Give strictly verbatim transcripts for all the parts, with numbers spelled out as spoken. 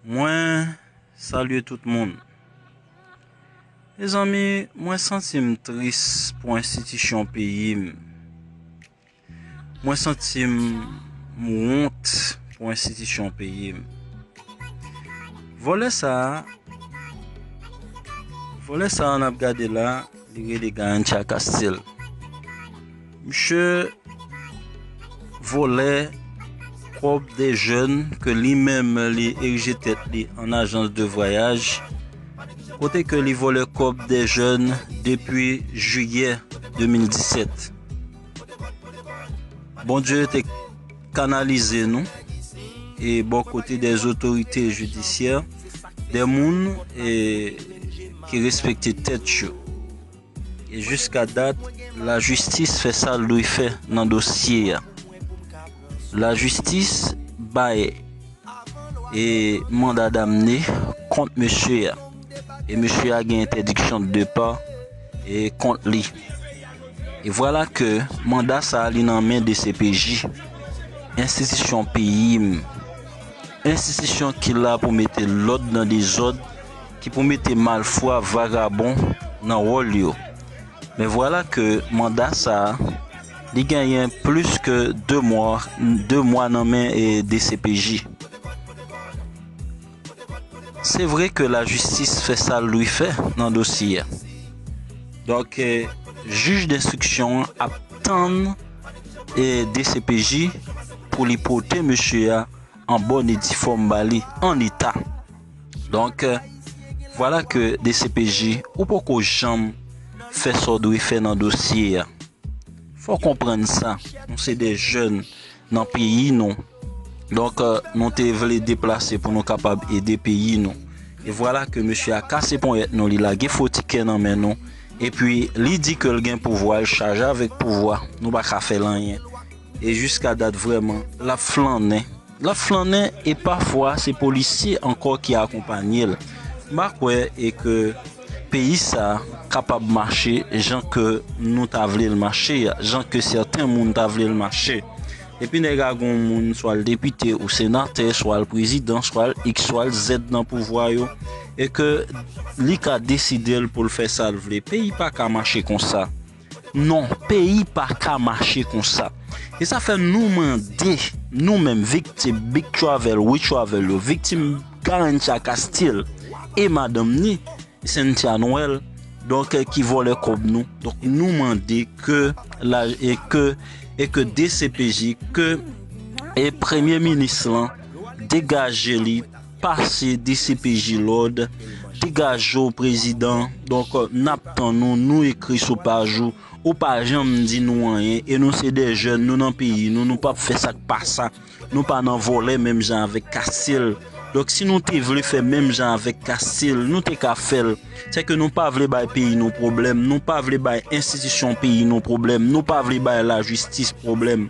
Mwen salye tout moun. Mezanmi, mwen santi m tris pou enstitisyon peyi m. Mwen santi m wont pou enstitisyon peyi m. Vòlè sa a, vòlè sa a n ap gade la, li rele Garincha Castil. Misye vòlè kòb de jèn ke li menm li erije tèt li an ajans de vwayaj, kote ke li vòlè kòb de jèn depi jiyè de mil disèt. Bondye te kanalize nou e bò kote de otorite jidisyè, de moun e, ki respekte tèt yo. E jiska dat, lajistis fè sa l dwe fè nan dosye a. Lajistis bay e manda damne kont mesye a. E mesye a gen entèdiksyon de depa e kont li. E vwala ke manda sa a li nan men D C P J, enstitisyon peyi m, enstitisyon ki la pou mete lòd nan dezòd, ki pou mete malfwa vagabon nan wòl yo. Men vwala ke manda sa a, li genyen plis ke de mwa, de mwa nan men e D C P J. Se vre ke lajistis fè sa l dwe fè nan dosye a. Donk, eh, jij denstriksyon an ap tann eh, D C P J pou li pote mesye a an bòn e di fòm ba li, an eta. Donk, eh, vwala ke D C P J, ou poko janm fè sa w dwe fè nan dosye a. Fò w konprann sa. Nou se de jèn nan peyi nou. Donk, eh, nou te vle deplase pou nou kapab ede peyi nou. E vwala ke mesye a kase ponyèt nou, li lage fo tikè nan men nou. Epi, li di ke l gen pouvwa, l chaje avèk pouvwa. Nou pa ka fè l anyen. E jiska dat, vrèman, l ap flannen. L ap flannen e pafwa se polisye ankò ki akonpanye l. M pa kwè e ke peyi sa a kapab mache jan ke nou ta vle l mache a, jan ke sèten moun ta vle l mache. Epi nèg a gon moun, swa l depite ou senatè, swa l prezidan, swa l X, swa l Z nan pouvwa yo, e ke li ka deside l pou l fè sa l vle. Peyi pa ka mache konsa. Non, peyi pa ka mache konsa. E sa fè nou mande, nou menm viktim Big Travel, We Travel yo, viktim Garincha Castil e madanm ni, Cynthia Noël, donk, eh, ki vòlè kòb nou. Donk, nou mande ke la, e ke, e ke D C P J, ke, e premye minis lan, degaje li, pase D C P J lòd, degaje w, prezidan. Donk, n ap tann ou, nou ekri sou paj ou. Ou pa janm di nou anyen, e nou se de jèn, nou nan peyi nou, nou p ap fè sa k pa sa. Nou pa nan vòlè menm jan avèk Castil. Donk, si nou te vle fè menm jan avèk Castil, nou te ka fè l. Se ke nou pa vle bay peyi nou pwoblèm, nou pa vle bay enstitisyon peyi nou pwoblèm, nou pa vle bay lajistis pwoblèm.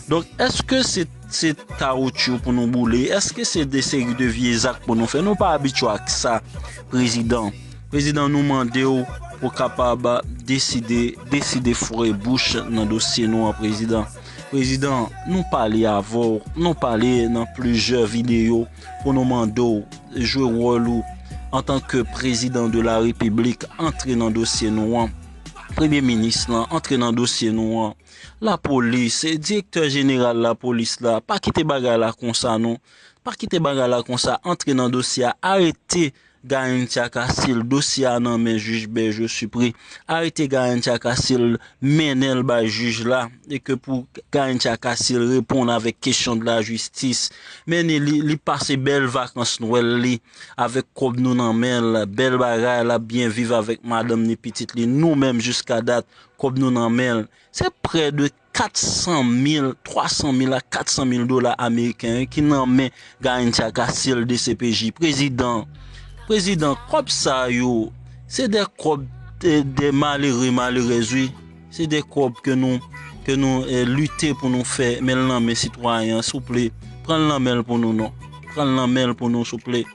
Donk, èske se, se kawoutchou pou nou boule? Èske se de seri de vye zak pou nou fè? Nou pa abitye ak sa, prezidan. Prezidan, nou mande w pou kapab deside, deside foure bouch nan dosye nou an, prezidan. Prezidan, nou pale avè w, nou pale nan plizyè videyo pou nou mande w jwe wòl ou antanke prezidan de la repiblik, antre nan dosye nou an. Premye minis lan, antre nan dosye nou an. Lapolis, direktè jeneral lapolis la, pa kite bagay la konsa non. Pa kite bagay la konsa, antre nan dosye a, arete Garincha Castil, dosye a nan men jij Bergeau Supré. Arete Garincha Castil, mennen l bay jij la, e ke pou Garincha Castil reponn avèk kesyon de lajistis. Men li, li, li pase bèl vakans Nwèl li avèk kòb nou nan men l, bèl bagay, l ap byen viv avèk madanm ni, pitit li. Nou menm, jiska dat, kòb nou nan men l. Se prè de kat san mil, twa san mil a kat san mil dola ameriken yo ki nan men Garincha Castil, D C P J. Prezidan, prezidan, kòb sa yo, se de kòb de, de malere, malerèz, wi. Se de kòb ke nou, ke nou, eh, lite pou nou fè, men l nan men sitwayen an, souple. Pran l nan men l pou nou, non. Pran l nan men l pou nou, souple.